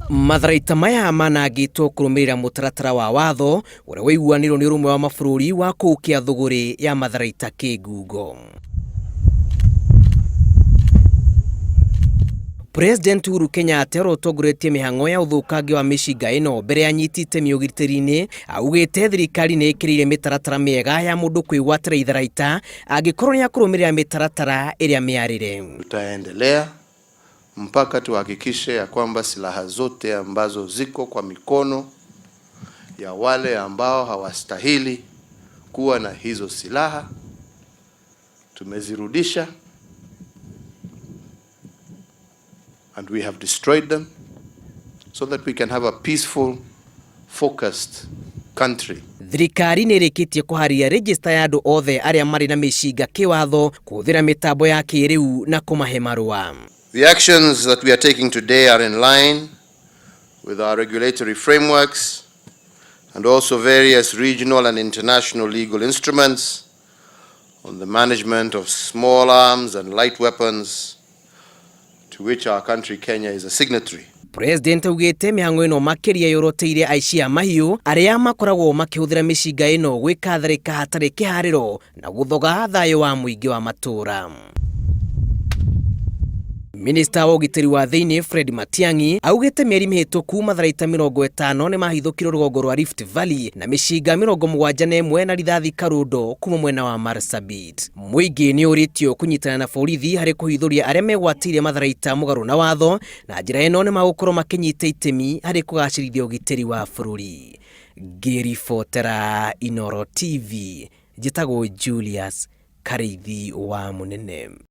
Matharaita maya manangĩtwo kũrũmĩrĩra mũtaratara wa watho ũrĩa waiguanĩirwo nĩ ũrũmwe wa mabũrũri wa kũhukia thũgũrĩ ya matharaita kĩngungo. President Uhuru Kenyatta ũrĩa ũtongoretie mĩhang'o ya ũthũkangia wa mĩcinga ĩno mbere ya anyiti itemi ũgitĩri-inĩ augĩte thirikari nĩ ĩkĩrĩire mĩtaratara mĩega ya mũndũ kwĩgwatĩra itharaita angĩkorwo nĩ akũrũmĩrĩra mĩtaratara ĩrĩa mĩarĩre. Tutaendelea mpaka tuhakikishe ya kwamba silaha zote ambazo ziko kwa mikono ya wale ambao hawastahili kuwa na hizo silaha tumezirudisha, and we have destroyed them so that we can have a peaceful, focused country. Thirikari nĩ ĩrĩkĩtie kũharia rejista ya andũ othe arĩa marĩ na mĩcinga kĩwatho kũhũthĩra mĩtambo ya kĩrĩu na kũmahe marũa. The actions that we are taking today are in line with our regulatory frameworks and also various regional and international legal instruments on the management of small arms and light weapons, to which our country, Kenya, is a signatory. President augĩte mĩhang'o ĩno makĩria yoroteire aici a mahiũ arĩa makoragwo makĩhũthĩra mĩcinga ĩno gwĩka tharĩka hatarĩ kĩharĩro na gũthoga thayũ wa mũingĩ wa matũũra. Minista wa ũgitĩri wa thĩinĩ Fred Matiang'i augĩte mĩeri mĩhĩtũku matharaita 50 nĩ mahithũkirwo rũgongo rwa Rift Valley na mĩcinga 71 na rithathi karundo kuma mwena wa Marsabit. Mũingĩ nĩ ũrĩtio kũnyitana na borithi harĩ kũhithũria arĩa megwatĩire matharaita mũgarũ na watho na njĩra ĩno nĩ magũkorwo makĩnyita itemi harĩ kũgacĩrithia ũgitĩri wa bũrũri. Ngĩribotera Inooro TV, njĩtagwo Julius Karĩithi wa Mũnene.